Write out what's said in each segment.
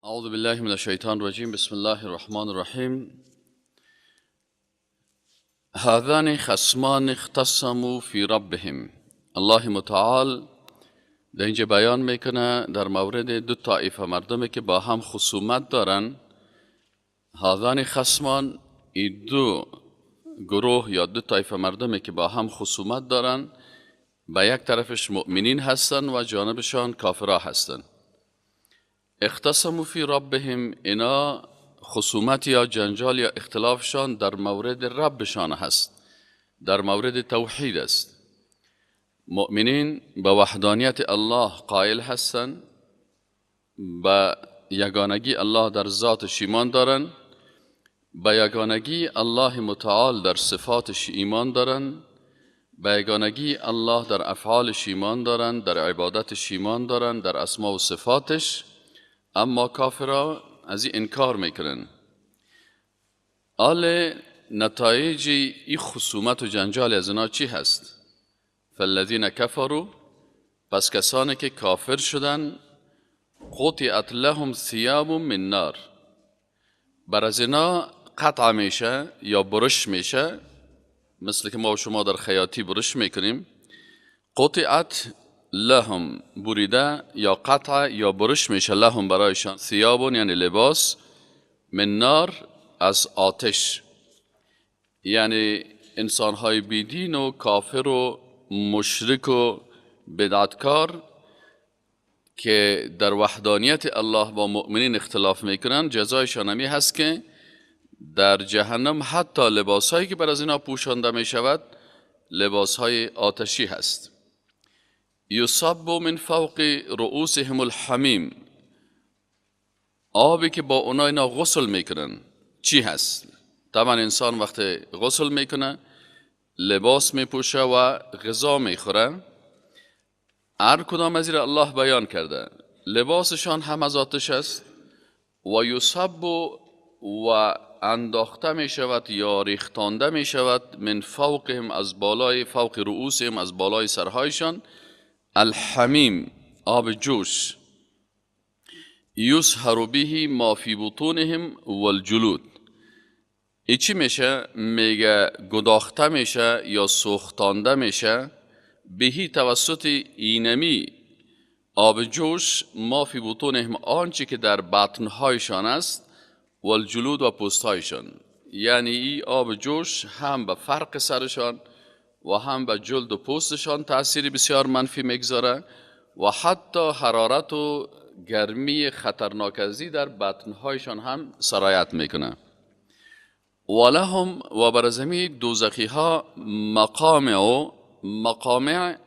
اعوذ بالله من الشیطان الرجیم. بسم الله الرحمن الرحیم. هذان خصمان اختصموا فی ربهم. الله متعال در اینجا بیان میکنه در مورد دو طایفه مردمی که با هم خصومت دارن. هذان خصمان، این دو گروه یا دو طایفه مردمی که با هم خصومت دارن، به یک طرفش مؤمنین هستن و جانبشان کافرها هستن. اختصموا فی ربهم، اینا خصومت یا جنجال یا اختلافشان در مورد ربشان هست، در مورد توحید است. مؤمنین به وحدانیت الله قائل هستند، به یگانگی الله در ذاتش ایمان دارن، به یگانگی الله متعال در صفاتش ایمان دارن، به یگانگی الله در افعالش ایمان دارن، در عبادتش ایمان دارن، در اسما و صفاتش. اما کافرها از این انکار میکنن. آل نتایج این خصومت و جنجال از اینا چی هست؟ فالذین کفروا، پس کسانی که کافر شدن، قطعت لهم ثیاب من نار، بر از اینا قطع میشه یا برش میشه، مثل که ما و شما در خیاطی برش میکنیم. قطعت لهم، بریده یا قطع یا برش میشه، لهم برایشان، ثیابون یعنی لباس، من نار از آتش. یعنی انسانهای بیدین و کافر و مشرک و بدعتکار که در وحدانیت الله با مؤمنین اختلاف میکنن، جزایشان همی هست که در جهنم حتی لباسهایی که بر از اینا پوشانده میشود لباسهای آتشی هست. یصب من فوق رؤوسهم الحمیم، آبی که با اونا اینا غسل میکنن چی هست؟ طبعا انسان وقتی غسل میکنه لباس میپوشه و غذا میخوره، هر کدام از الله بیان کرده لباسشان هم از آتش است. و یصب و انداخته میشود یا ریختانده میشود، من فوقهم از بالای، فوق رؤوسهم از بالای سرهایشان، الحمیم آب جوش، یسهر به ما فی بطونهم والجلود. ای چی میشه؟ میگه گداخته میشه یا سوختانده میشه، بهی توسط اینمی آب جوش، ما فی بطونهم آنچه که در بطنهایشان است، والجلود و پوستهایشان. یعنی ای آب جوش هم به فرق سرشان و هم به جلد و پوستشان تأثیر بسیار منفی میگذاره و حتی حرارت و گرمی خطرناک ازی در بطنهایشان هم سرایت میکنه. ولهم و برزمی دوزخی ها مقامع و مقامع،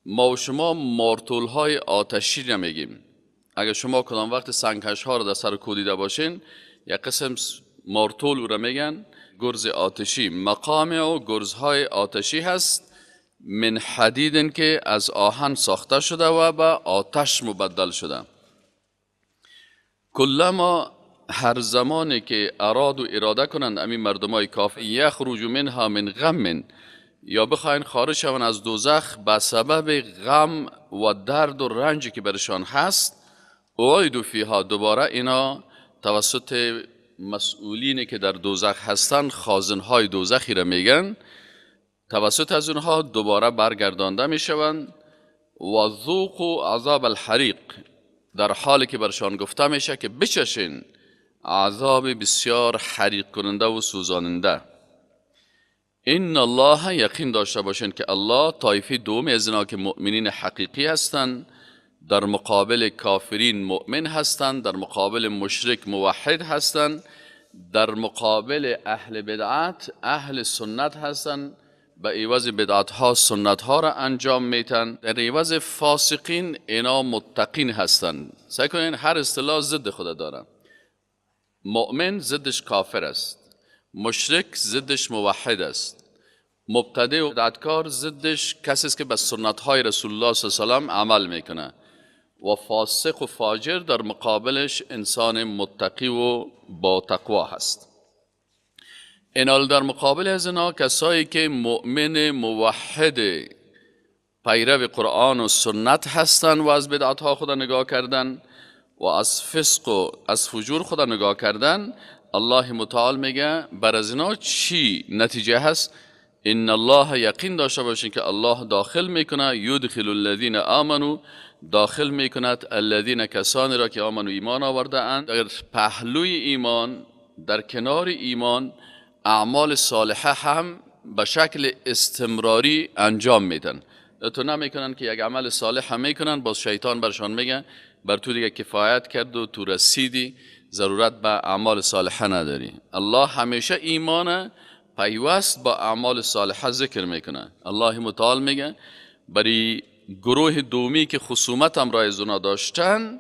ما و شما مارتول های آتشی را میگیم. اگر شما کدام وقت سنگکش ها را در سر کو دیده باشین، یک قسم مارتول او را میگن، گرز آتشی. مقامع و گرزهای آتشی هست، من حدید که از آهن ساخته شده و به آتش مبدل شده. کلما هر زمانی که اراد و اراده کنند امین مردمای کافر، یخرج منها من غم، یا بخواین خارج شوند از دوزخ به سبب غم و درد و رنجی که برشان هست، اعیدوا فیها، دوباره اینا توسط مسئولینی که در دوزخ هستند، خازنهای دوزخی را میگن، توسط از اونها دوباره برگردانده میشوند. و ذوقوا عذاب الحریق، در حالی که برشان گفته میشه که بچشین عذاب بسیار حریق کننده و سوزاننده. ان الله، یقین داشته باشین که الله طایفه دوم از اینا که مؤمنین حقیقی هستند، در مقابل کافرین مؤمن هستند، در مقابل مشرک موحد هستند، در مقابل اهل بدعت اهل سنت هستند، به عوض بدعت ها سنت ها را انجام میتن، در عوض فاسقین اینا متقین هستند. سعی کنین هر اصطلاح ضد خود داره. مؤمن ضدش کافر است، مشرک ضدش موحد است، مبتدع و بدعتکار ضدش کسی است که به سنت های رسول الله صلی الله علیه و سلم عمل میکنه، و فاسق و فاجر در مقابلش انسان متقی و با تقوا هست. اینال در مقابل از اینا کسایی که مؤمن موحد پیرو قرآن و سنت هستند و از بدعت ها خود نگاه کردن و از فسق و از فجور خدا نگاه کردن، الله متعال میگه بر از اینا چی نتیجه هست؟ ان الله، یقین داشته باشین که الله داخل میکنه، یدخل الذین آمنوا، داخل میکند الذین، کسانی را که آمنوا ایمان آورده اند. در پهلوی ایمان، در کنار ایمان، اعمال صالحه هم به شکل استمراری انجام میدن. تو نمیکنن که یک عمل صالح هم میکنن، باز شیطان برشان میگه بر تو دیگه کفایت کرد و تو رسیدی، ضرورت به اعمال صالحه نداری. الله همیشه ایمان پیوست با اعمال صالحه ذکر میکنه. الله متعال میگه برای گروه دومی که خصومت هم رای زنا داشتن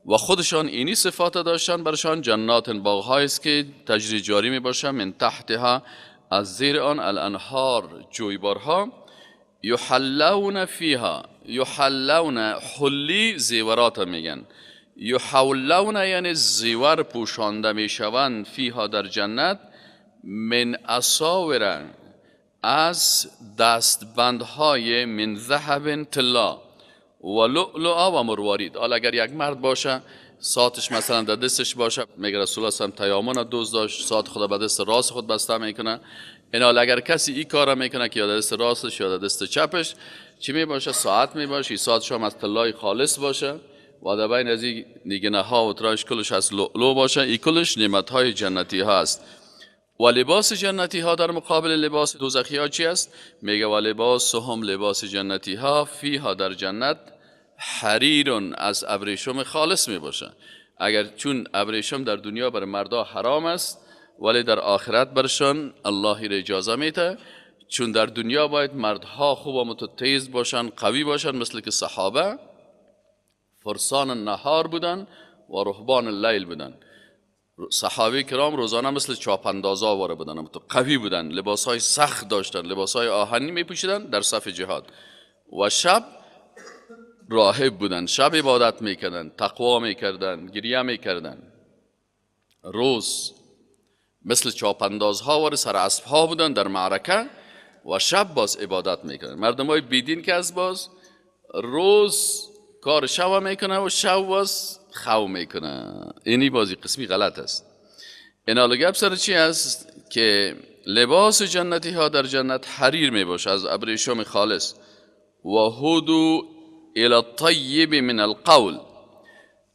و خودشان اینی صفات داشتن، برشان جنات، باغ‌هایی است که تجری جاری می باشه، من تحتها، از زیر آن، الانهار، جویبارها، یحلون فیها، یحلون حلی زیورات میگن، یحلون یعنی زیور پوشانده میشوند، فیها در جنت، من اساور، از دستبندهای، من ذهب طلا، و لؤلؤ و مروارید. حالا اگر یک مرد باشه ساعتش مثلا در دستش باشه، میگه رسول الله صلی تیامن دوست داشت، ساعت خود به دست راست خود بسته میکنه. این حالا اگر کسی این کارا میکنه که یا در دست راستش یا در دست چپش چی می باشه، ساعت می باشه، این ساعتش هم از طلای خالص باشه و در بین از این نگینه ها و تراش کلش از لؤلؤ باشه، این کلش نعمت های جنتی ها است. و لباس جنتی ها در مقابل لباس دوزخی ها چی است؟ میگه و لباس هم، لباس جنتی ها، فیها در جنت، حریر، از ابریشم خالص می باشه. اگر چون ابریشم در دنیا بر مردا حرام است، ولی در آخرت برشان الله را اجازه میده، چون در دنیا باید مردها خوب و متتیز باشن، قوی باشن، مثل که صحابه فرسان نهار بودن و رهبان اللیل بودن. صحابه کرام روزانه مثل چاپندازا واره بودن، قوی بودن، لباسهای سخت داشتن، لباسهای آهنی میپوشیدن در صف جهاد، و شب راهب بودن، شب عبادت میکردن، تقوا میکردن، گریه میکردن. روز مثل چاپندازها واره سر اسبها بودن در معرکه و شب باز عبادت میکردن. مردم های بیدین که از باز روز کار شب میکنه و شب باز خو میکنه، اینی بازی قسمی غلط است. این حالا گپ سر چی است که لباس جنتی ها در جنت حریر می باشه از ابریشم خالص. و هدو الی الطیب من القول.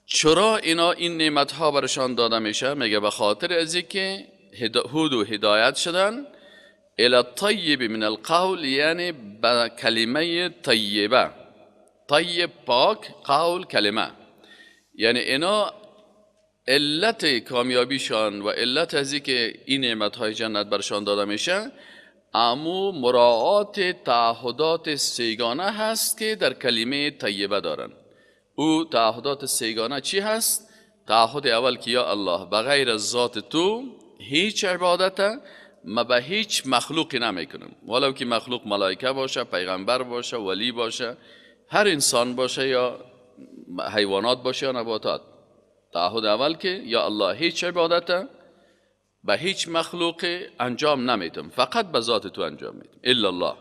چرا اینا این نعمت ها برشان داده میشه؟ میگه به خاطر از اینکه هدو هدایت شدن، الی الطیب من القول یعنی به کلمه طیبه، طیب پاک، قول کلمه، یعنی اینا علت کامیابیشان و علت از اینکه این نعمت های جنت برشان داده میشه امو مراعات تعهدات سیگانه هست که در کلمه طیبه دارن. او تعهدات سیگانه چی هست؟ تعهد اول که یا الله بغیر از ذات تو هیچ عبادت ما به هیچ مخلوقی نمیکنم، ولو که مخلوق ملائکه باشه، پیغمبر باشه، ولی باشه، هر انسان باشه یا حیوانات باشه یا نباتات. تعهد اول که یا الله هیچ عبادت به هیچ مخلوق انجام نمیدم، فقط به ذات تو انجام میدم، الا الله.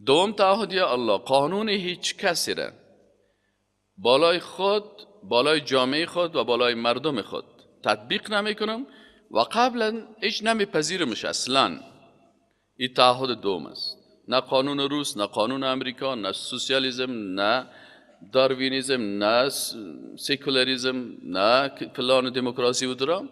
دوم تعهد یا الله قانون هیچ کسی را بالای خود، بالای جامعه خود و بالای مردم خود تطبیق نمیکنم و قبلا هیچ نمیپذیرمش اصلا. این تعهد دوم است. نه قانون روس، نه قانون امریکا، نه سوسیالیسم، نه داروینیزم، نه سکولاریزم، نه فلان دموکراسی و درا،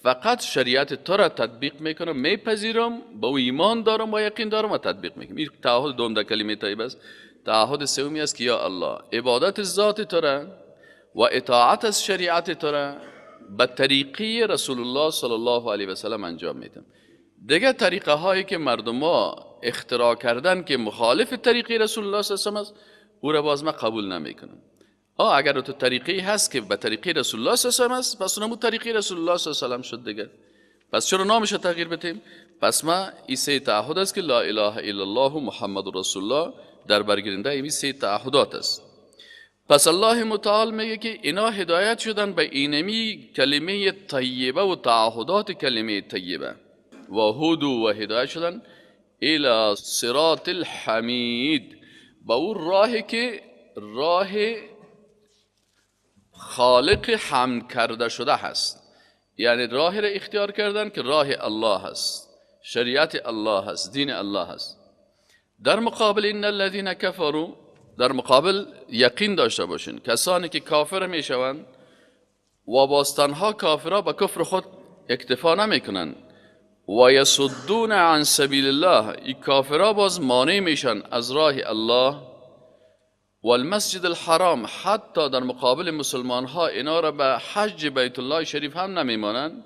فقط شریعت تو را تطبیق میکنم، میپذیرم، با او ایمان دارم و یقین دارم و تطبیق میکنم. این تعهد دوم در کلمه طیبه است. تعهد سومی است که یا الله عبادت ذات تو را و اطاعت از شریعت تو را به طریقی رسول الله صلی الله علیه و سلم انجام میدم. دیگه طریقه هایی که مردم ها اختراع کردن که مخالف طریقی رسول الله صلی الله علیه و سلم است، او را باز من قبول نمیکنم. اگر تو طریقی هست که به طریقی رسول الله صلی الله علیه و سلم است، پس اونمو طریقی رسول الله صلی الله علیه و سلم شد دیگه. پس چرا نامش رو تغییر بدیم؟ پس ما این سه تعهد است که لا اله الا الله محمد رسول الله در برگیرنده این سه تعهدات است. پس الله متعال میگه که اینا هدایت شدن به اینمی کلمه طیبه و تعهدات کلمه طیبه و هدو و هدایت شدن الى صراط الحمید، با اون راه که راه خالق حمد کرده شده هست. یعنی راه را اختیار کردن که راه الله هست، شریعت الله هست، دین الله هست. در مقابل ان الذين كفروا، در مقابل یقین داشته باشین کسانی که کافر میشوند و باز تنها کافرها به کفر خود اکتفا نمیکنن، و یصدون عن سبیل الله، این کافرها باز مانع میشن از راه الله، و المسجد الحرام، حتی در مقابل مسلمان ها اینا را به حج بیت الله شریف هم نمیمانند،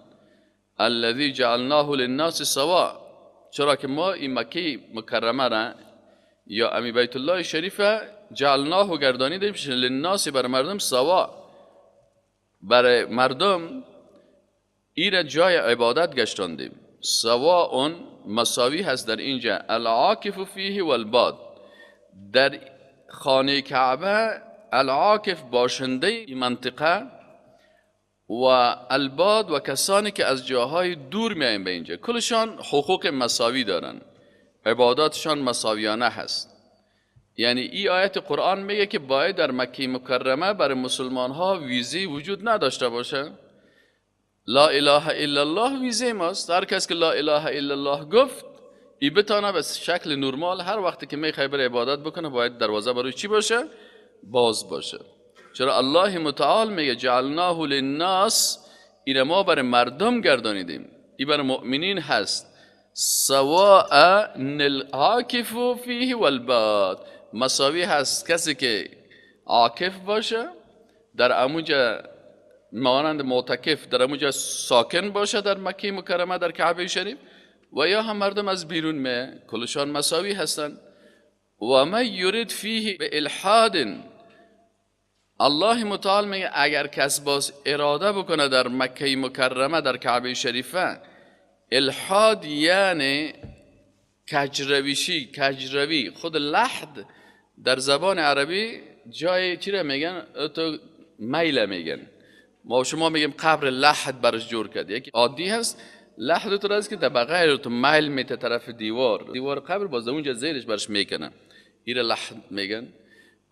الذي جعلناه للناس سواء، چرا که ما این مکه مکرمه را یا امی بیت الله شریف جعلناه گردانیدیم للناس بر مردم سواء، برای مردم این جای عبادت گشتاندیم. سواء مساوی هست در اینجا، العاکف فیه والباد، در خانه کعبه العاکف باشنده این منطقه و الباد و کسانی که از جاهای دور میایم به اینجا، کلشان حقوق مساوی دارن، عباداتشان مساویانه هست. یعنی این آیت قرآن میگه که باید در مکه مکرمه برای مسلمان ها ویزه وجود نداشته باشه. لا اله الا الله ویزه ماست، هر کس که لا اله الا الله گفت ای بتانه به شکل نرمال هر وقتی که میخوای بر عبادت بکنه باید دروازه برای چی باشه؟ باز باشه. چرا الله متعال میگه جعلناه للناس، این ما برای مردم گردانیدیم، این برای مؤمنین هست. سواء العاکف فیه والباد، مساوی هست کسی که عاکف باشه در اموجه مانند معتکف در اموجه ساکن باشه در مکه مکرمه در کعبه شریف، و یا هم مردم از بیرون می، کلشان مساوی هستند. و من یرید فیه بالحاد، الله متعال میگه اگر کس باز اراده بکنه در مکه مکرمه در کعبه شریفه، الحاد یعنی کجرویشی، کجروی. خود لحد در زبان عربی جای چی را میگن؟ تو میله میگن. ما شما میگیم قبر لحد برش جور کرد، یکی عادی هست لحد تو است که در بغیر تو میل میته طرف دیوار، دیوار قبر باز اونجا زیرش برش میکنه، ایره لحد میگن.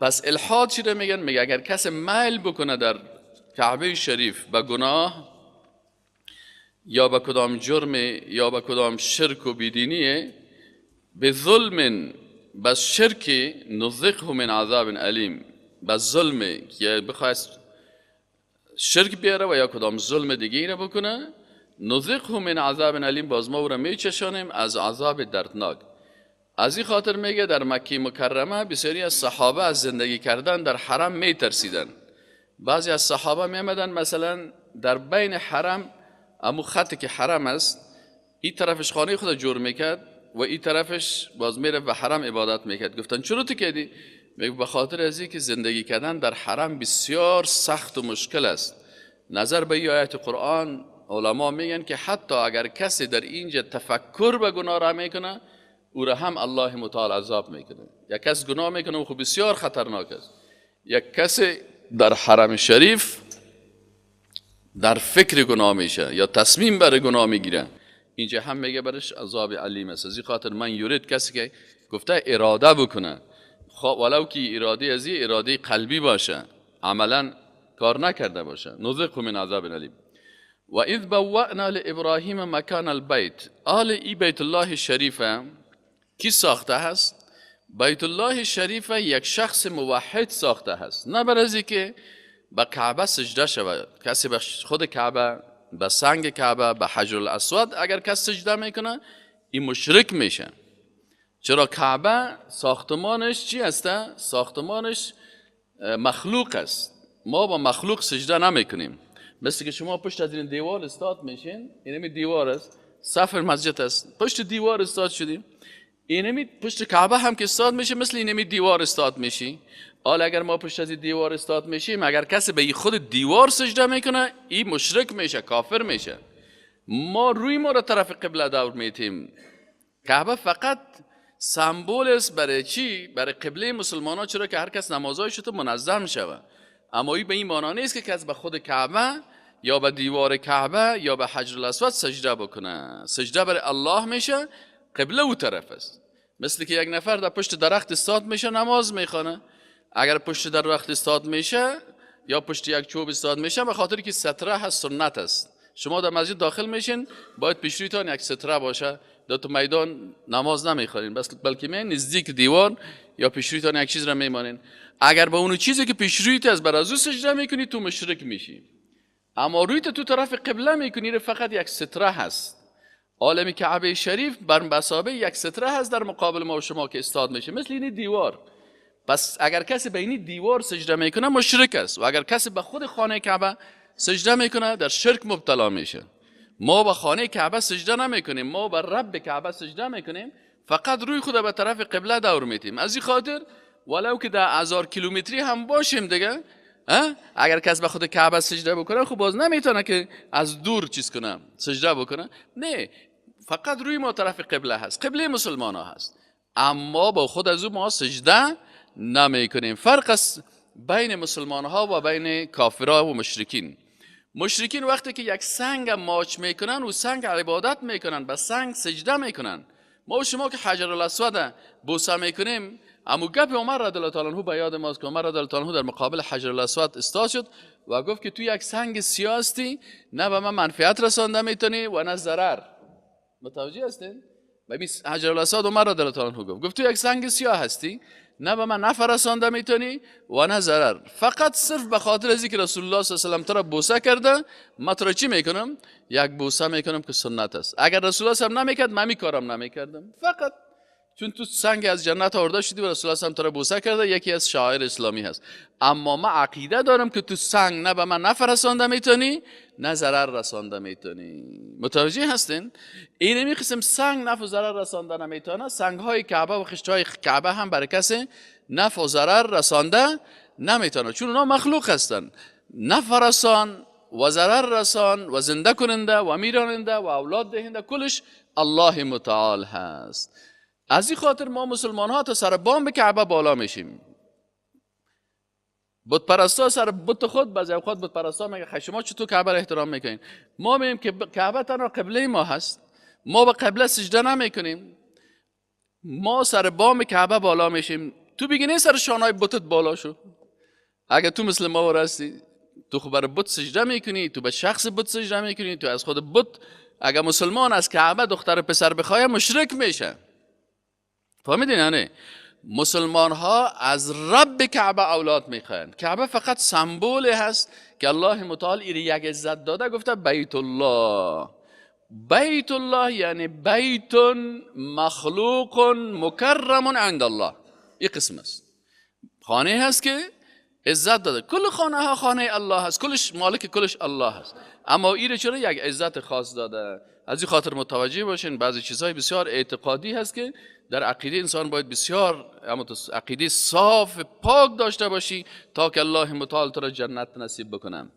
پس الحاد چی را میگن؟ میگه اگر کس میل بکنه در کعبه شریف به گناه یا به کدام جرم یا به کدام شرک و بیدینیه، به ظلم، به شرک، نذقه من عذاب علیم، به ظلم که بخواد شرک بیاره و یا کدام ظلم دیگه را بکنه، نذقه من عذاب علیم، باز ما او را میچشانیم از عذاب دردناک. از این خاطر میگه در مکه مکرمه بسیاری از صحابه از زندگی کردن در حرم میترسیدن. بعضی از صحابه میامدن مثلا در بین حرم، امو خطی که حرم است، این طرفش خانه خود جور میکرد و این طرفش باز میره به حرم عبادت میکرد. گفتن چرا تو کردی؟ میگه به خاطر از اینکه زندگی کردن در حرم بسیار سخت و مشکل است. نظر به این آیت قرآن علما میگن که حتی اگر کسی در اینجا تفکر به گناه را میکنه، او را هم الله متعال عذاب میکنه. یک کس گناه میکنه و خب بسیار خطرناک است. یک کسی در حرم شریف در فکر گناه میشه یا تصمیم برای گناه میگیره، اینجا هم میگه برش عذاب علیم است. از این خاطر من یورید، کسی که گفته اراده بکنه، ولو که اراده از این اراده قلبی باشه، عملا کار نکرده باشه، نذقه من عذاب علیم. و اذ بوأنا لابراهیم مکان البیت، آل ای بیت الله شریفه کی ساخته هست؟ بیت الله شریفه یک شخص موحد ساخته هست، نه بر از که به کعبه سجده شود. کسی به خود کعبه، به سنگ کعبه، به حجر الاسود اگر کس سجده میکنه، این مشرک میشه. چرا کعبه ساختمانش چی هسته؟ ساختمانش مخلوق است. ما با مخلوق سجده نمیکنیم. مثل که شما پشت از این دیوار استاد میشین، اینمی دیوار است، صف مسجد است، پشت دیوار استاد شدیم، اینمی پشت کعبه هم که استاد میشه، مثل اینمی دیوار استاد میشی. حالا اگر ما پشت از دیوار استاد میشیم، اگر کسی به خود دیوار سجده میکنه، این مشرک میشه، کافر میشه. ما روی ما را طرف قبله دور میتیم. کعبه فقط سمبل است برای چی؟ برای قبله مسلمان ها، چرا که هر کس نمازایش تو منظم شوه. اما این به این معنا نیست که کس به خود کعبه یا به دیوار کعبه یا به حجر الاسود سجده بکنه. سجده برای الله میشه، قبله او طرف است. مثل که یک نفر در پشت درخت استاد میشه نماز میخوانه، اگر پشت درخت استاد میشه یا پشت یک چوب استاد میشه، به خاطر که ستره هست، سنت است. شما در مسجد داخل میشین باید پیش رویتان یک ستره باشه، در تو میدان نماز نمیخوانین، بس بلکه می نزدیک دیوار یا پیش رویتان یک چیز را میمانین. اگر به اون چیزی که پیش رویت است بر از او سجده میکنی تو مشرک میشی، اما رویت تو طرف قبله میکنی فقط یک ستره هست. عالم کعبه شریف بر مثابه یک ستره هست در مقابل ما و شما که استاد میشه، مثل این دیوار. پس اگر کسی به این دیوار سجده میکنه مشرک است، و اگر کسی به خود خانه کعبه سجده میکنه در شرک مبتلا میشه. ما به خانه کعبه سجده نمیکنیم، ما به رب کعبه سجده میکنیم، فقط روی خود به طرف قبله دور میتیم. از این خاطر ولو که در 1000 کیلومتری هم باشیم دیگه، اگر کس به خود کعبه سجده بکنه خب باز نمیتونه که از دور چیز کنه سجده بکنه، نه، فقط روی ما طرف قبله هست، قبله مسلمان ها هست، اما با خود از او ما سجده نمیکنیم. فرق است بین مسلمان ها و بین کافرها و مشرکین. مشرکین وقتی که یک سنگ ماچ میکنن و سنگ عبادت میکنن، به سنگ سجده میکنن. ما و شما که حجر الاسود بوسه میکنیم، اما گپ عمر رضی الله تعالی عنه به یاد ماست که عمر رضی الله تعالی عنه در مقابل حجر الاسود استاد شد و گفت که تو یک سنگ سیاه هستی، نه به من منفعت رسانده میتونی و نه ضرر. متوجه هستین؟ ببین حجر الاسود عمر رضی الله تعالی عنه گفت تو یک سنگ سیاه هستی، نه به من نفع رسانده میتونی و نه ضرر، فقط صرف به خاطر از اینکه رسول الله صلی الله علیه و سلم تو را بوسه کرده، من تو را چی میکنم؟ یک بوسه میکنم که سنت است. اگر رسول الله صلی الله علیه و نمیکرد من کارم نمیکردم، فقط چون تو سنگ از جنت آورده شدی و رسول الله صلی الله علیه و تو را بوسه کرده، یکی از شعائر اسلامی هست. اما من عقیده دارم که تو سنگ نه به من نفع رسانده میتونی نه ضرر رسانده میتونی. متوجه هستین؟ اینمی قسم سنگ نفع و ضرر رسانده نمیتونه. سنگ های کعبه و خشت های کعبه هم برای کسی نفع و ضرر رسانده نمیتونه، چون اونا مخلوق هستن. نفع رسان و ضرر رسان و زنده کننده و میراننده و اولاد دهنده کلش الله متعال هست. از این خاطر ما مسلمان ها تا سر بام کعبه بالا میشیم. بت پرستا سر بت خود، بعضی اوقات بت پرستا میگه شما چطور کعبه را احترام میکنین؟ ما میگیم که کعبه تنها قبله ما هست، ما به قبله سجده نمیکنیم، ما سر بام کعبه بالا میشیم. تو بگی نه سر شانهای بتت بالا شو. اگه تو مثل ما هستی، تو خب برای بت سجده میکنی، تو به شخص بت سجده میکنی، تو از خود بت. اگه مسلمان از کعبه دختر پسر بخواه مشرک میشه. فهمیدین؟ یعنی مسلمان ها از رب کعبه اولاد میخواین. کعبه فقط سمبول هست که الله متعال ایره یک عزت داده، گفته بیت الله. بیت الله یعنی بیت مخلوق مکرم عند الله. این قسم است، خانه هست که عزت داده. کل خانه ها خانه الله هست، کلش مالک کلش الله هست، اما ایره چرا یک عزت خاص داده؟ از این خاطر متوجه باشین بعضی چیزهای بسیار اعتقادی هست که در عقیده انسان باید بسیار عقیده صاف پاک داشته باشی تا که الله متعال تو را جنت نصیب بکنه.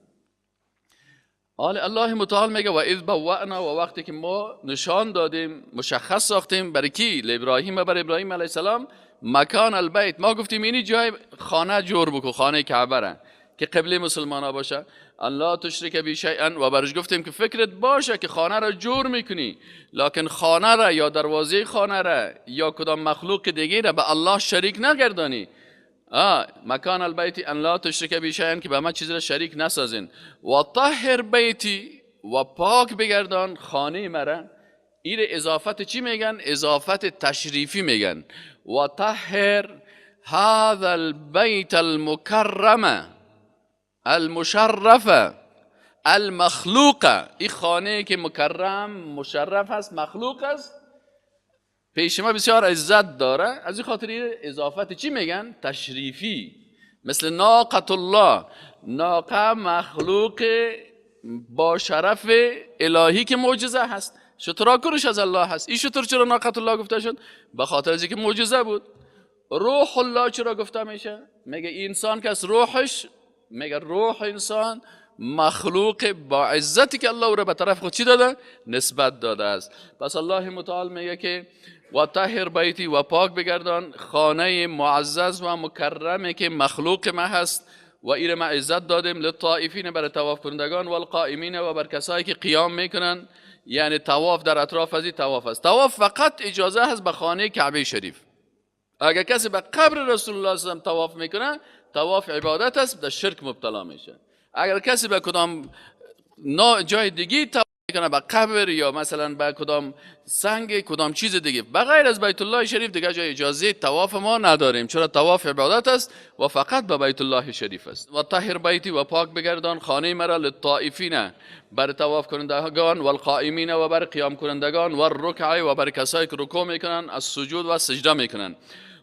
حال الله متعال میگه و اذ بوأنا، و وقتی که ما نشان دادیم، مشخص ساختیم برای کی؟ لابراهیم و برای ابراهیم علیه السلام مکان البیت. ما گفتیم اینی جای خانه جور بکن، خانه کعبه را که قبله مسلمان ها باشه. الله تشرک بی شیئا، و برش گفتیم که فکرت باشه که خانه را جور میکنی، لکن خانه را یا دروازه خانه را یا کدام مخلوق دیگه را به الله شریک نگردانی. مکان البیت ان لا تشرک بی شیئا، که به من چیز را شریک نسازین. و طهر بیتی، و پاک بگردان خانه مرا. این اضافت چی میگن؟ اضافت تشریفی میگن. و طهر هذا البیت المکرم المشرفه المخلوقه. این خانه که مکرم مشرف هست، مخلوق است، پیش ما بسیار عزت داره. از این خاطر اضافت چی میگن؟ تشریفی. مثل ناقة الله، ناقه مخلوق با شرف الهی که معجزه هست، شترا کرش از الله هست. این شتر چرا ناقة الله گفته شد؟ به خاطر از اینکه معجزه بود. روح الله چرا گفته میشه؟ میگه انسان که از روحش، میگه روح انسان مخلوق با عزتی که الله او را به طرف خود چی داده؟ نسبت داده است. پس الله متعال میگه که و طهر بیتی، و پاک بگردان خانه معزز و مکرمه که مخلوق ما هست و ایره ما عزت دادیم، للطائفین، برای طواف کنندگان، و القائمین، و بر کسایی که قیام میکنن، یعنی طواف در اطراف از این طواف است. طواف فقط اجازه هست به خانه کعبه شریف. اگر کسی به قبر رسول الله صلی الله علیه و سلم طواف میکنه طواف عبادت است، در شرک مبتلا میشه. اگر کسی به کدام جای دیگه طواف میکنه، به قبر یا مثلا به کدام سنگ، کدام چیز دیگه بغیر از بیت الله شریف، دیگه جای اجازه طواف ما نداریم. چرا؟ طواف عبادت است و فقط به بیت الله شریف است. و طهر بیتی، و پاک بگردان خانه مرا، للطائفین، بر طواف کنندگان، و القائمین، و بر قیام کنندگان، و الرکع، و بر کسایی که رکوع میکنن، از سجود و سجده میکنن.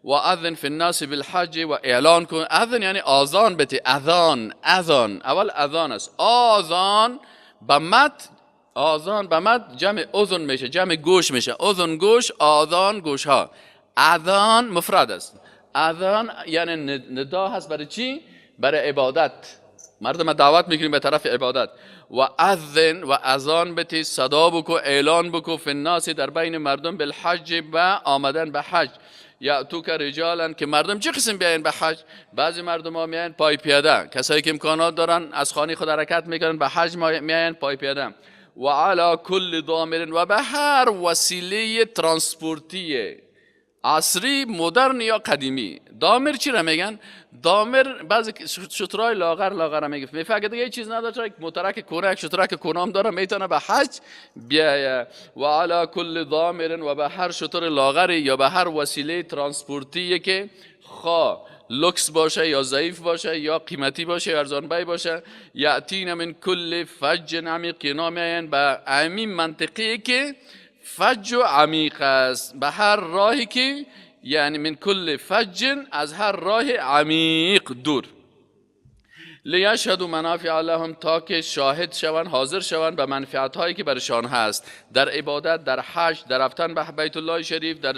و اذن فی الناس بالحج، و اعلان کن. اذن یعنی آذان بته، اذان، اذان اول اذان است. آذان به مد، آذان به مد جمع اذن میشه، جمع گوش میشه. اذن گوش، آذان گوش ها. اذان مفرد است. اذان یعنی ندا هست برای چی؟ برای عبادت. مردم دعوت میکنیم به طرف عبادت. و اذن، و اذان بتی، صدا بکو، اعلان بکو، فی الناس، در بین مردم، بالحج، به آمدن به حج، یأتوک رجالا، که مردم چه قسم بیاین به حج؟ بعضی مردم ها میاین پای پیاده، کسایی که امکانات دارن از خانه خود حرکت میکنن به حج میاین پای پیاده. و علی کل ضامر، و به هر وسیله ترانسپورتی عصری، مدرن یا قدیمی. ضامر چی را میگن؟ ضامر بعضی شترای لاغر لاغر میگفت، میفهمه دیگه چیز نداره، یک موترک کونه، یک شترک کونام داره، میتونه به حج بیایه. و علی کل ضامر، و به هر شتر لاغری یا به هر وسیله ترانسپورتی که خواه لوکس باشه یا ضعیف باشه یا قیمتی باشه یا ارزان بهای باشه. یأتین من کل فج عمیق، اینا میاین به همین منطقه که فج و عمیق است، به هر راهی که یعنی من کل فج، از هر راه عمیق دور. لیشهدوا منافع لهم، تا که شاهد شوند، حاضر شوند به منفعت هایی که برشان هست در عبادت، در حج، در رفتن به بیت الله شریف، در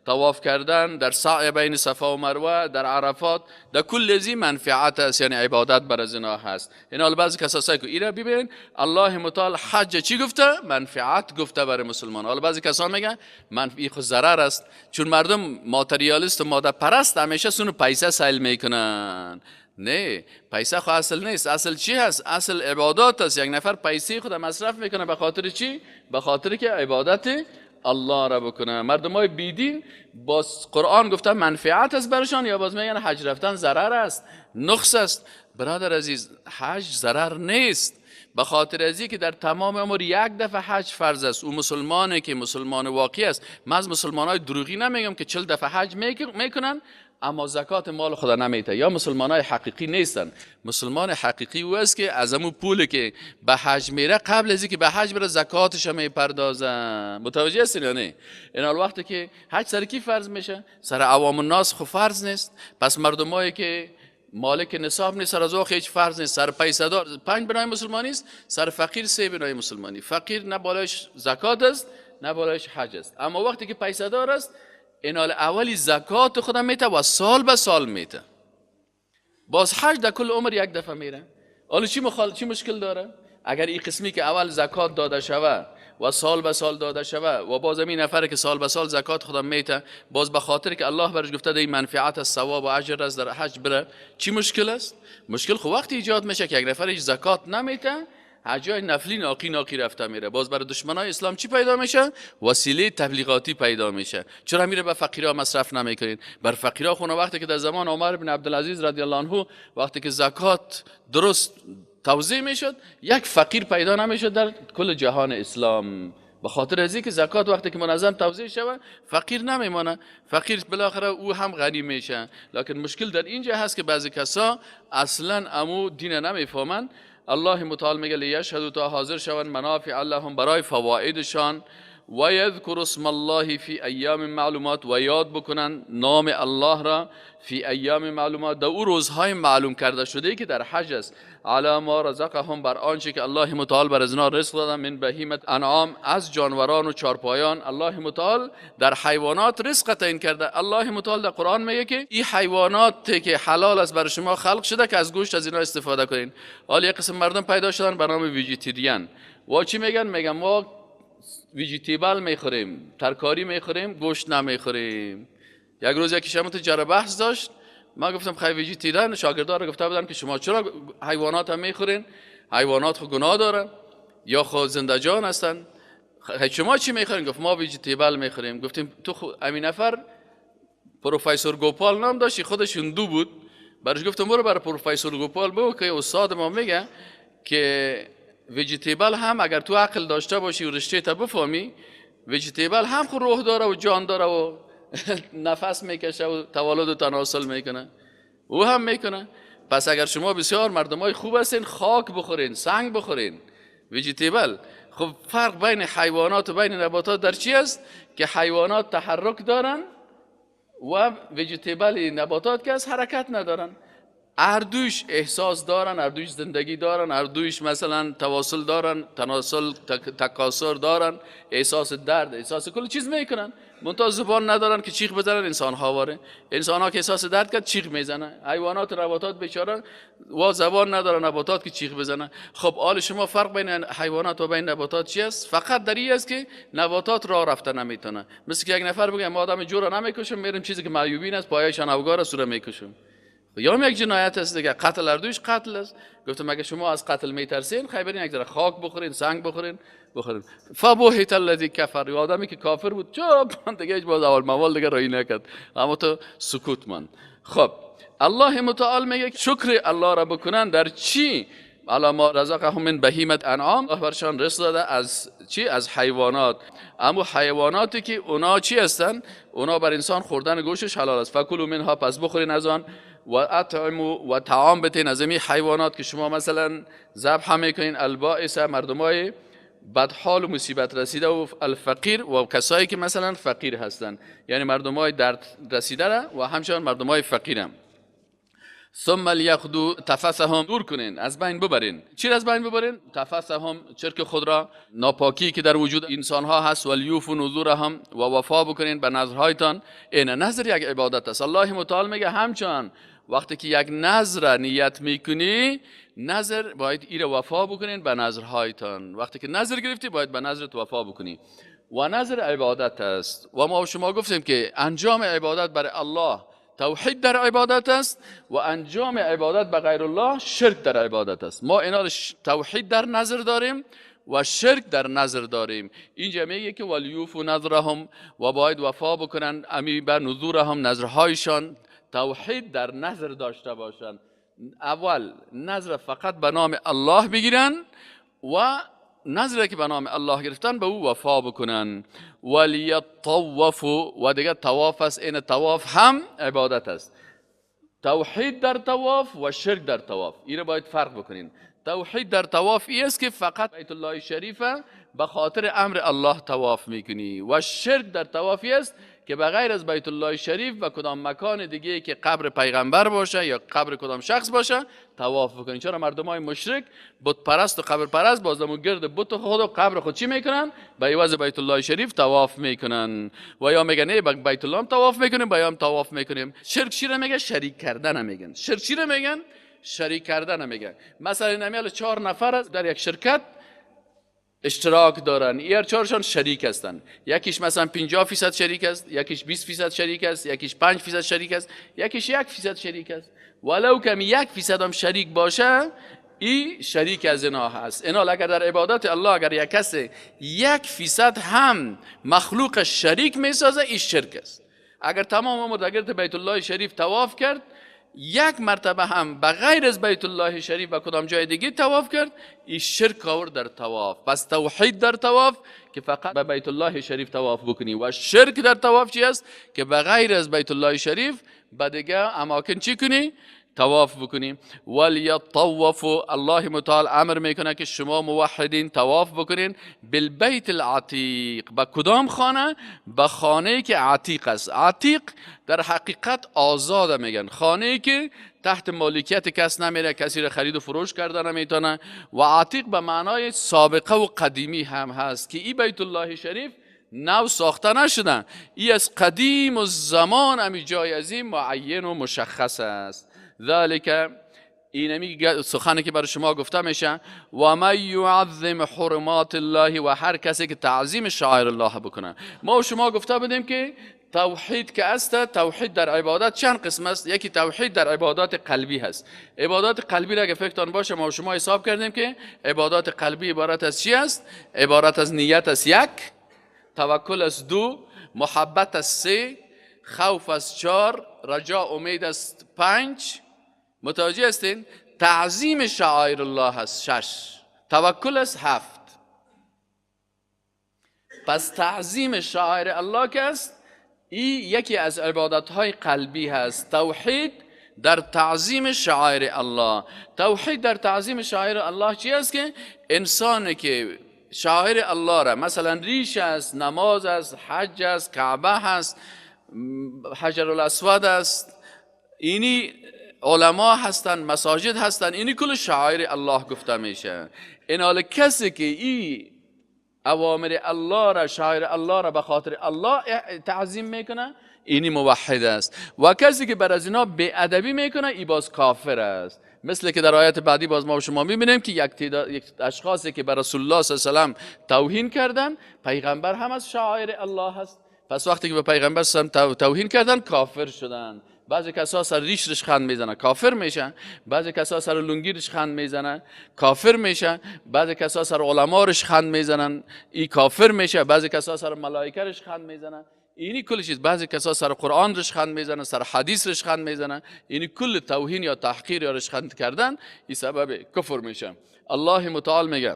طواف کردن، در سعی بین صفا و مروه، در عرفات، در کل ازی منفعت است، یعنی عبادت بر از اینا هست. این حال بعضی کسا که اینا ببین الله متعال حج چی گفته؟ منفعت گفته برای مسلمان. حالا بعضی کسا میگن منفعت خود ضرر است، چون مردم ماتریالیست و ماده پرست همیشه سونو پیسه سیل میکنن. نه، پیسه خو اصل نیست. اصل چی هست؟ اصل عبادات است. یک نفر پیسه خود مصرف میکنه به خاطر چی؟ به خاطر که عبادت الله را بکنه. مردم های بیدین باز قرآن گفته منفعت است برشان، یا باز میگن حج رفتن ضرر است، نقص است. برادر عزیز، حج ضرر نیست، به خاطر ازی که در تمام عمر یک دفعه حج فرض است. او مسلمانه که مسلمان واقعی است. من از مسلمان های دروغی نمیگم که 40 دفعه حج میکنن اما زکات مال خدا نمیده، یا مسلمان های حقیقی نیستن. مسلمان حقیقی او است که از امو پولی که به حج میره قبل از اینکه به حج بره زکاتش میپردازن. متوجه هستین یا نه؟ این حال وقتی که حج سر کی فرض میشه؟ سر عوام الناس خو فرض نیست. پس مردمایی که مالک نصاب نیست، سر از او هیچ فرض نیست. سر پیسه دار 5 بنای مسلمانی است، سر فقیر 3 بنای مسلمانی. فقیر نه بالایش زکات است نه بالایش حج است. اما وقتی که پیسه دار است، این حال اولی زکات خودم میته و سال به سال میته. باز حج در کل عمر یک دفعه میره. حالا چی مشکل داره؟ اگر این قسمی که اول زکات داده شوه و سال به سال داده شوه و باز این نفر که سال به سال زکات خودم میته، باز به خاطر که الله برش گفته ده این منفعت از ثواب و اجر است در حج بره، چی مشکل است؟ مشکل خو وقتی ایجاد میشه که یک نفر هیچ زکات نمیته، حجای نفلی ناقی ناقی رفته میره. باز برای دشمنای اسلام چی پیدا میشه؟ وسیله تبلیغاتی پیدا میشه. چرا میره به فقیرا مصرف نمیکنید؟ بر فقیرا خونه وقتی که در زمان عمر بن عبدالعزیز رضی الله عنه وقتی که زکات درست توزیع میشد، یک فقیر پیدا نمیشد در کل جهان اسلام. به خاطر از اینکه زکات وقتی که منظم توزیع شود فقیر نمیمانه، فقیر بالاخره او هم غنی میشه. لکن مشکل در اینجا هست که بعضی کسا اصلا امو دین نمیفهمن. الله متعال میگه لیشهدوا، تا حاضر شوند، منافع لهم، برای فوایدشان، و یذکر اسم الله فی ایام معلومات، و یاد بکنن نام الله را، فی ایام معلومات، در او روزهای معلوم کرده شده که در حج است، علی ما رزقهم، بر آنچه که الله متعال بر از اینا رزق دادن، من بهیمت انعام، از جانوران و چارپایان. الله متعال در حیوانات رزق تعیین کرده. الله متعال در قرآن میگه که این حیوانات که حلال است بر شما خلق شده که از گوشت از اینا استفاده کنین. حالا یک قسم مردم پیدا شدن به نام vegetarian. و چی میگن؟ میگن ما vegetable میخوریم، ترکاری میخوریم، گوشت نمیخوریم. یک روز یکی شما تو جره بحث داشت، ما گفتم خیلی vegetarian، شاگردان رو گفته بودن که شما چرا حیوانات هم میخورین؟ حیوانات خو گناه داره یا خو زنده جان هستن، شما چی میخورین؟ گفت ما vegetable میخوریم. گفتیم تو خو امین نفر پروفسور گوپال نام داشت، خودش هندو بود، برش گفتم برو برای پروفسور گوپال بگو که استاد ما میگه که vegetable هم اگر تو عقل داشته باشی و رشته تا بفهمی، vegetable هم خود روح داره و جان داره و نفس میکشه و تولد و تناسل میکنه، او هم میکنه. پس اگر شما بسیار مردمای خوب هستین، خاک بخورین، سنگ بخورین، vegetable. خب فرق بین حیوانات و بین نباتات در چی است؟ که حیوانات تحرک دارن و vegetable نباتات که از حرکت ندارن. اردوش احساس دارن، اردوش زندگی دارن، اردوش مثلا تواصل دارن، تناسل، تکاثر دارن، احساس درد، احساس کل چیز میکنن. منتها زبان ندارن که چیخ بزنن. انسان ها واره، انسان ها که احساس درد کرد چیخ میزنه. حیوانات و نباتات بیچاره و زبان ندارن نباتات که چیخ بزنه. خب حال شما فرق بین حیوانات و بین نباتات چی است؟ فقط در این است که نباتات راه رفته نمیتونه. مثل که یک نفر بگه ما آدم جور نمیکشم، میرم چیزی که معیوبین است، پایشان اوگار است، رو میکشم. یا یک جنایت است دیگه، قتل اردوش قتل است. گفتم مگه شما از قتل میترسین؟ خیلی برین یک ذره خاک بخورین، سنگ بخورین، بخورین. فبهت الذی کفر، آدمی که کافر بود چرا دیگه هیچ باز اول موال دیگه رای نکرد، اما تو سکوت ماند. خب الله متعال میگه شکر الله را بکنن در چی؟ علی ما رزقهم من بهیمة انعام، الله برشان رزق داده از چی؟ از حیوانات. اما حیواناتی که اونا چی هستن؟ اونا بر انسان خوردن گوشش حلال است. فکلوا منها، پس بخورین از آن، و اطعموا و طعام بتین از این حیوانات که شما مثلا ذبح میکنین. البائس، مردمای بدحال و مصیبت رسیده، و الفقیر و کسایی که مثلا فقیر هستن، یعنی مردمای درد رسیده و همچنان مردمای فقیرم. ثم لیقضوا تفثهم، دور کنین، از بین ببرین. چی از بین ببرین؟ تفثهم، چرک خود را، ناپاکی که در وجود انسان ها هست. ولیوفوا نذورهم، و وفا بکنین به نذرهایتان. این نذر یک عبادت است. الله متعال میگه همچنان وقتی که یک نذر نیت میکنی، نذر باید ایره وفا بکنین به نذرهایتان. وقتی که نذر گرفتی باید به نذرت وفا بکنی. و نذر عبادت است. و ما شما گفتیم که انجام عبادت برای الله توحید در عبادت است و انجام عبادت به غیر الله شرک در عبادت است. ما اینا توحید در نظر داریم و شرک در نظر داریم. اینجا میگه که ولیوفوا نذرهم، و باید وفا بکنن امی بر نذورهم، نذرهایشان. توحید در نظر داشته باشند. اول نذر فقط به نام الله بگیرن و نذری که به نام الله گرفتن به او وفا بکنن. ولیطوفوا، و دیگه طواف است. این طواف هم عبادت است. توحید در طواف و شرک در طواف، این رو باید فرق بکنین. توحید در طواف ای است که فقط بیت الله شریفه به خاطر امر الله طواف میکنی، و شرک در طواف ای است که به غیر از بیت الله شریف و کدام مکان دیگه که قبر پیغمبر باشه یا قبر کدام شخص باشه طواف بکنی. چرا مردم های مشرک، بت پرست و قبر پرست، باز گرد بت خود و قبر خود چی میکنن؟ به عوض بیت الله شریف طواف میکنن. و یا میگن نه بیت الله هم طواف میکنیم، با هم طواف میکنیم. شرک چی رو میگه؟ شریک کردن میگن. شرک چی رو میگن؟ شریک کردن میگن. مثلا نمیال 4 نفر در یک شرکت اشتراک دارن، این چهارشان شریک هستن. یکیش مثلا 50% شریک است، یکیش 20% شریک است، یکیش 5% شریک است، یکیش 1% شریک است. ولو کم 1% هم شریک باشه، این شریک از اینا هست. اینا اگر در عبادت الله اگر یک کس 1% هم مخلوق شریک میسازه، این شرک است. اگر تمام عمر در گرد بیت الله شریف طواف کرد، یک مرتبه هم به غیر از بیت الله شریف و کدام جای دیگه طواف کرد، این شرک آورد در طواف. پس توحید در طواف که فقط به بیت الله شریف طواف بکنی، و شرک در طواف چی است؟ که به غیر از بیت الله شریف به دیگه اماکن چی کنی؟ طواف بکنیم. ولیطوفوا، الله متعال امر میکنه که شما موحدین طواف بکنین بالبیت العتیق. به کدام خانه؟ به خانه که عتیق است. عتیق در حقیقت آزاده میگن، خانه که تحت مالکیت کس نمیره، کسی را خرید و فروش کرده نمیتونه. و عتیق به معنای سابقه و قدیمی هم هست که این بیت الله شریف نو ساخته نشده، ای از قدیم و زمان امی جای عظیم معین و مشخص است. ذالک، اینمی سخنی که برای شما گفته میشه، و من یعظم حرمات الله، و هر کسی که تعظیم شعائر الله بکنه. ما و شما گفته بودیم که توحید که است، توحید در عبادت چند قسم است. یکی توحید در عبادات قلبی هست. عبادات قلبی را اگه فکرتان باشه ما و شما حساب کردیم که عبادات قلبی عبارت از چی است؟ عبارت از نیت است 1، توکل از 2، محبت از 3، خوف از 4، رجا امید است 5، متوجه هستین؟ تعظیم شعائر الله هست 6، توکل است 7. پس تعظیم شعائر الله که است، این یکی از عبادت‌های قلبی هست. توحید در تعظیم شعائر الله. توحید در تعظیم شعائر الله چی است؟ که انسانی که شعائر الله را، مثلا ریش است، نماز است، حج است، کعبه هست، حجر الاسود است، اینی علما هستند، مساجد هستند، اینی کل شعائر الله گفته میشه. این حال کسی که این اوامر الله را، شعائر الله را به خاطر الله تعظیم میکنه، اینی موحد است. و کسی که بر از اینا بی‌ادبی میکنه، ای باز کافر است. مثل که در آیت بعدی باز ما و شما میبینیم که یک اشخاصی که بر رسول الله صلی الله علیه و سلم توهین کردن، پیغمبر هم از شعائر الله هست. پس وقتی که به پیغمبر صلی الله علیه و سلم توهین کردن، کافر شدن. بعضی کسا سر ریش رشخند میزنن، کافر میشن. بعضی کسا سر لنگی رشخند میزنن، کافر میشن. بعضی کسا سر علما رشخند میزنن، ای کافر میشه. بعضی کسا سر ملائکه رشخند میزنن، اینی کل چیز. بعضی کسا سر قرآن رشخند میزنن، سر حدیث رشخند میزنن، اینی کل توهین یا تحقیر یا رشخند کردن، این سبب کفر میشه. الله متعال میگه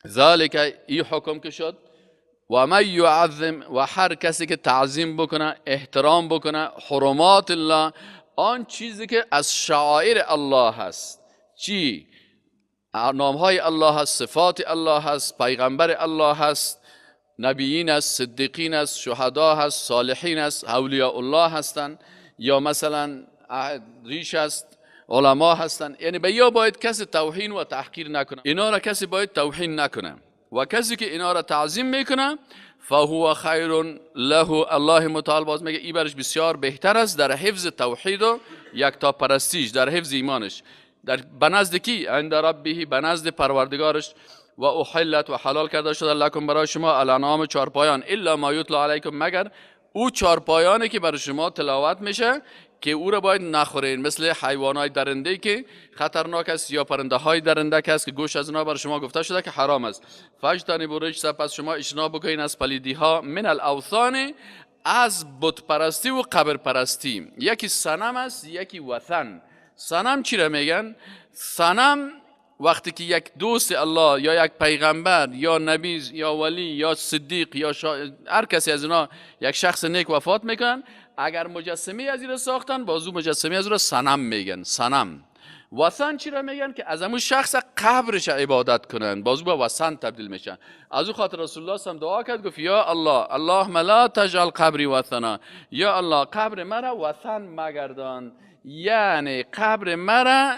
ذالک، ای حکم که شد، و من یعظم، و هر کسی که تعظیم بکنه، احترام بکنه حرمات الله، آن چیزی که از شعائر الله هست، چی؟ نامهای الله هست، صفات الله هست، پیغمبر الله هست، نبیین است، صدیقین است، شهدا هست، صالحین است، اولیاء الله هستند، یا مثلا ریش است، علما هستند. یعنی به یا باید کسی توهین و تحقیر نکنه، اینا را کسی باید توهین نکنه. و کسی که اینا را تعظیم میکنه، فهو خیر له، الله متعال باز میگه ای برش بسیار بهتر است در حفظ توحید و یکتا پرستیش، در حفظ ایمانش، در بنزد کی؟ عند ربه، بنزد پروردگارش. و احلت، و حلال کرده شده، لکم برای شما، الانعام چارپایان، الا ما یتلی علیکم، مگر او چارپایانی که برای شما تلاوت میشه که او را باید نخورین، مثل حیوانات درنده که خطرناک است یا پرنده های درنده است که گوش از اونها بر شما گفته شده که حرام است. فاجتنبوا الرجس، پس شما اجتناب بکنین از پلیدی ها، من الاوثان، از بت پرستی و قبر پرستی. یکی صنم است، یکی وثن. صنم چی را میگن؟ صنم وقتی که یک دوست الله یا یک پیغمبر یا نبی یا ولی یا صدیق یا هر کسی از اینا، یک شخص نیک وفات میکنن، اگر مجسمه از این را ساختن، بازو مجسمه از او را صنم میگن. صنم. وثن چی را میگن؟ که از همون شخص قبرش عبادت کنن، بازو به وثن تبدیل میشن. از او خاطر رسول الله صلی دعا کرد، گفت یا الله، اللهم لا تجعل قبری وثنا، یا الله قبر مرا وثن مگردان، یعنی قبر مرا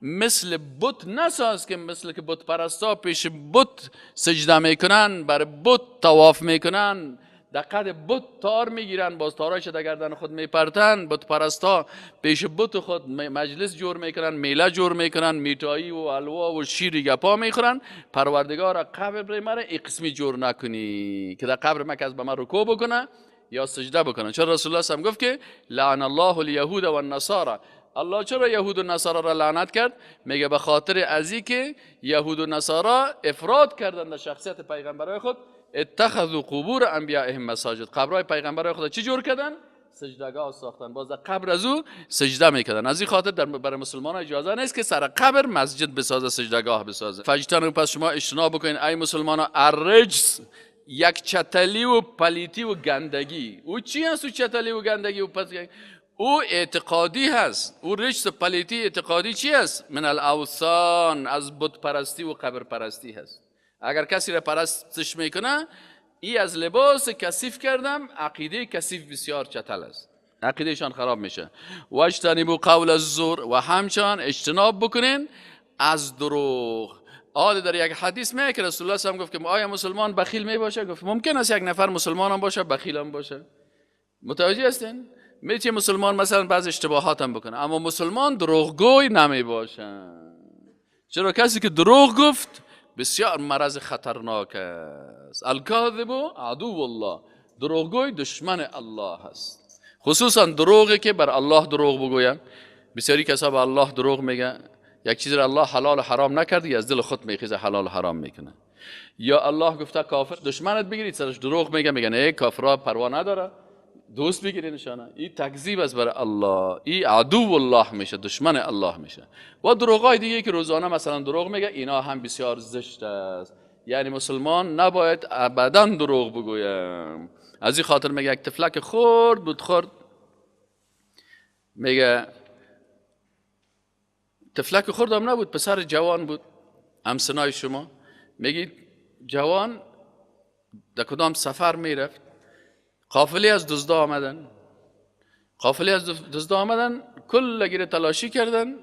مثل بت نساز که مثل که بت پرستا پیش بت سجده میکنن، بر بت طواف میکنن، در قد بت تار میگیرن، باز تارایش در گردن خود میپرتن. بت پرستا پیش بت خود مجلس جور میکنن، میله جور میکنن، میتایی و حلوا و شیر گپا میخورن. پروردگار قبر مرا این قسمی جور نکنی که در قبر من کس به من رکوع بکنه یا سجده بکنه. چرا رسول الله هم گفت که لعن الله الیهود و النصارى. الله چرا یهود و نصارا را لعنت کرد؟ میگه به خاطر ازی که یهود و نصارا افراد کردن در شخصیت پیغمبرای خود، اتخذوا قبور انبیائهم مساجد، قبرهای پیغمبرای خود چی جور کردن؟ سجدگاه ساختن، باز در قبر از او سجده میکردن. از این خاطر در برای مسلمان اجازه نیست که سر قبر مسجد بسازه، سجدگاه بسازه. فاجتنبوا، پس شما اجتناب بکنین ای مسلمان ها، الرجس، یک چتلی و پلیتی و گندگی. او چی هست او چتلی و گندگی و پلیتی؟ او اعتقادی هست. او رجس پلیتی اعتقادی چی هست؟ من الاوثان، از بت پرستی و قبر پرستی هست. اگر کسی را پرستش میکنه، ای از لباس کثیف کردم، عقیده کثیف بسیار چتل است، عقیدهشان خراب میشه. واجتنبوا قول الزور، و همچنان اجتناب بکنین از دروغ. آل در یک حدیث میگه که رسول الله صلی الله علیه و گفت که آیا مسلمان بخیل می باشه؟ گفت ممکن است یک نفر مسلمان هم باشه بخیل هم باشه. متوجه هستین؟ میشه مسلمان مثلا بعض اشتباهات هم بکنه، اما مسلمان دروغگوی نمی باشه. چرا کسی که دروغ گفت بسیار مرض خطرناک است. الکاذب عدو الله، دروغگوی دشمن الله است. خصوصا دروغی که بر الله دروغ بگوید. بسیاری کسا به الله دروغ میگه، یک چیز را الله حلال و حرام نکرد، از دل خود میخیزه حلال و حرام میکنه. یا الله گفته کافر دشمنت بگیرید، سرش دروغ میگه، میگه نه کافرها پروا نداره، دوست بگیری نشانه. این تکذیب است برای الله، این عدو الله میشه، دشمن الله میشه. و دروغای دیگه که روزانه مثلا دروغ میگه، اینا هم بسیار زشت است. یعنی مسلمان نباید ابدا دروغ بگویم. از این خاطر میگه یک طفلک خورد بود، خورد، میگه طفلک خورد هم نبود، پسر جوان بود همسنای شما. میگه جوان در کدام سفر میرفت، قافله از دزدا آمدن، قافله از دزدا آمدن، کل گیره تلاشی کردن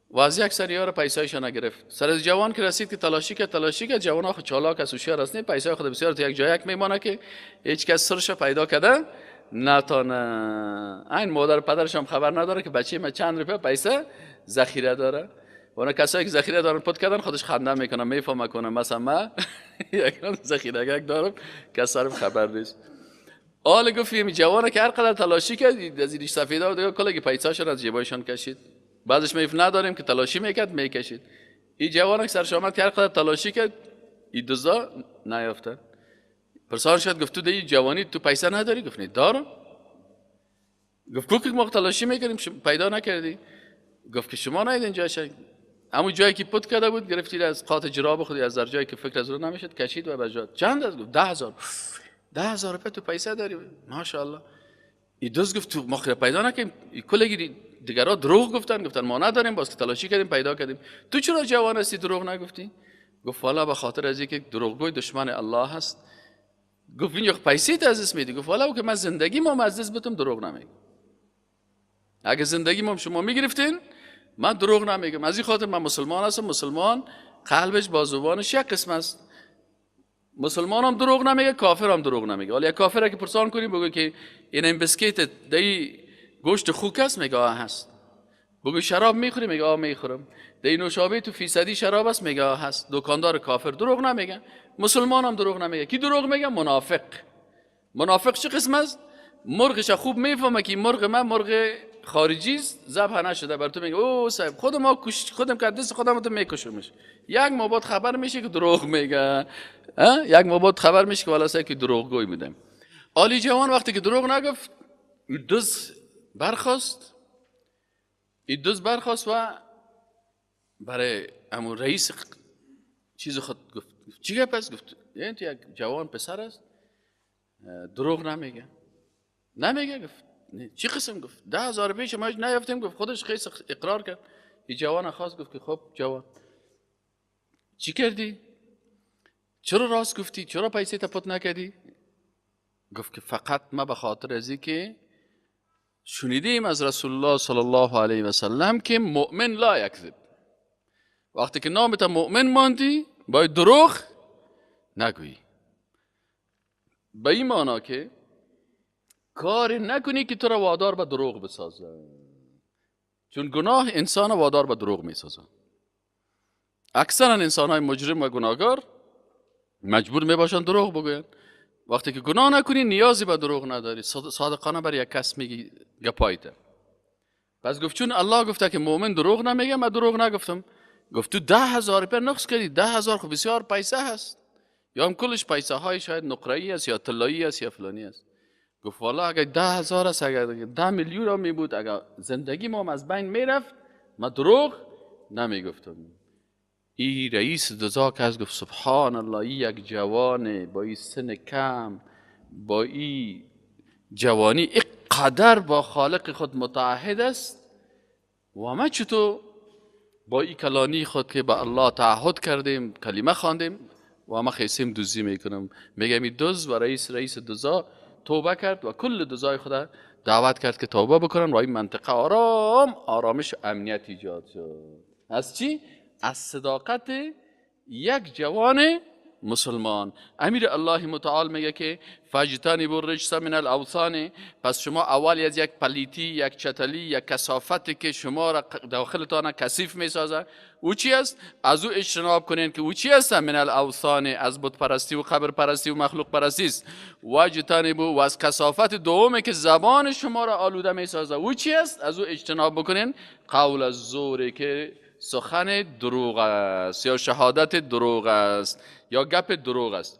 و از یک سری ها را پیسایشان گرفت. سر از جوان که رسید که تلاشی کرد، تلاشی کرد، جوان ها خود چالاک است، هوشیار است، پیسای خود بسیار تو یک جای یک میمانه که هیچ کس سرش پیدا کرده نتانه. این مادر پدرش هم خبر نداره که بچه ما چند روپیه پیسه ذخیره داره. و اونا کسایی که ذخیره دارن پت کردن خودش خنده میکنه، میفهمه کنه مثلا من یک ذخیره دارم که سرم خبر نیست. آل گفت این جوانه که هر قدر تلاشی کرد از این سفیدا و دیگه کلگی پیساشون از جیبایشان کشید. بعضش میف نداریم که تلاشی میکرد میکشید. این جوانه که سرش آمد که هر قدر تلاشی کرد این دزدا نیافتن. پرسان شد، گفت تو دی جوانی تو پیسه نداری؟ گفت نه دارم. گفت کو که ما تلاشی میکردیم پیدا نکردی؟ گفت که شما نید اینجا شد. همون جایی که پت کرده بود گرفتید از قات جراب خودی، از در جایی که فکر از رو نمیشد کشید و بجا چند از؟ گفت 10,000. 10,000 روپیه تو پیسه داری ماشاءالله. این دوست گفت تو ما خیلی پیدا نکردیم، کلگی دیگرا دروغ گفتن، گفتن ما نداریم، باز که تلاشی کردیم پیدا کردیم. تو چرا جوان هستی دروغ نگفتی؟ گفت والا به خاطر از اینکه دروغگوی دشمن الله هست. گفت این یک پیسه از دست میدی؟ گفت والا که من زندگی ما از دست بتم دروغ نمیگم. اگه زندگی ما شما میگرفتین من دروغ نمیگم. از این خاطر من مسلمان هستم. مسلمان قلبش با زبانش یک قسم است. مسلمان هم دروغ نمیگه، کافر هم دروغ نمیگه. حالا یک کافر که پرسان کنی بگو که این بسکیت دی گوشت خوک است، میگه آه هست. بگو شراب میخوری؟ میگه آه میخورم. دی نوشابه تو فیصدی شراب است؟ میگه آه هست. دکاندار کافر دروغ نمیگه، مسلمان هم دروغ نمیگه. کی دروغ میگه؟ منافق. منافق چه قسم است؟ مرغش خوب میفهمه که مرغ من مرغ خارجی است، ذبح نشده، بر تو میگه او صاحب خودم ما کش خودم که دست خودم تو میکشمش. یک ماه بعد خبر میشه که دروغ میگه. یک ماه بعد خبر میشه که والا صاحب که دروغگوی بودم. عالی جوان وقتی که دروغ نگفت، دز برخاست، این دز برخاست و برای امون رئیس چیز خود گفت. چی گفت؟ پس گفت این تو یک جوان پسر است، دروغ نمیگه. نمیگه. گفت چی قسم؟ گفت 10,000 پیش ما نیافتیم. گفت خودش خیلی اقرار کرد. این جوان خواست، گفت که خب جوان چی کردی؟ چرا راست گفتی؟ چرا پیسه تا پت نکردی؟ گفت که فقط ما به خاطر از که شنیدیم از رسول الله صلی الله علیه و سلم که مؤمن لا یکذب. وقتی که نامت مؤمن ماندی باید دروغ نگویی. به این معنا که کار نکنی که تو را وادار به دروغ بسازه، چون گناه انسان وادار به دروغ میسازه. اکثرا انسان های مجرم و گناهکار مجبور میباشن دروغ بگوین. وقتی که گناه نکنی نیازی به دروغ نداری، صادقانه بر یک کس میگی گپایته. پس گفت چون الله گفته که مؤمن دروغ نمیگه، من دروغ نگفتم. گفت تو 10,000 روپیه نقص کردی، 10,000 خب بسیار پیسه هست، یا هم کلش پیسه های شاید نقره‌ای است یا طلایی است یا فلانی است. گفت والا اگر 10,000 است، اگر 10 میلیون هم می بود، اگر زندگی ما از بین میرفت من دروغ نمیگفتم. ای رئیس دزاک از گفت سبحان الله، ای یک جوان با این سن کم، با این جوانی اینقدر با خالق خود متعهد است و ما چطور با این کلانی خود که با الله تعهد کردیم، کلمه خواندیم و ما خیسیم دزدی میکنم. میگم این دزد و رئیس دزا توبه کرد و کل دزای خود دعوت کرد که توبه بکنن و این منطقه آرام آرامش و امنیت ایجاد شد. از چی؟ از صداقت یک جوان مسلمان. امیر الله متعال میگه که فاجتنبوا الرجس من الاوثان. پس شما اول از یک پلیتی، یک چتلی، یک کثافتی که شما را داخلتان کثیف میسازه، او چی است؟ از او اجتناب کنین که او چی است؟ من الاوثان، از بت پرستی و قبر پرستی و مخلوق پرستی است. واجتنبوا، و از کثافت دومی که زبان شما را آلوده میسازه، او چی است؟ از او اجتناب بکنین. قول الزور که سخن دروغ است یا شهادت دروغ است یا گپ دروغ است.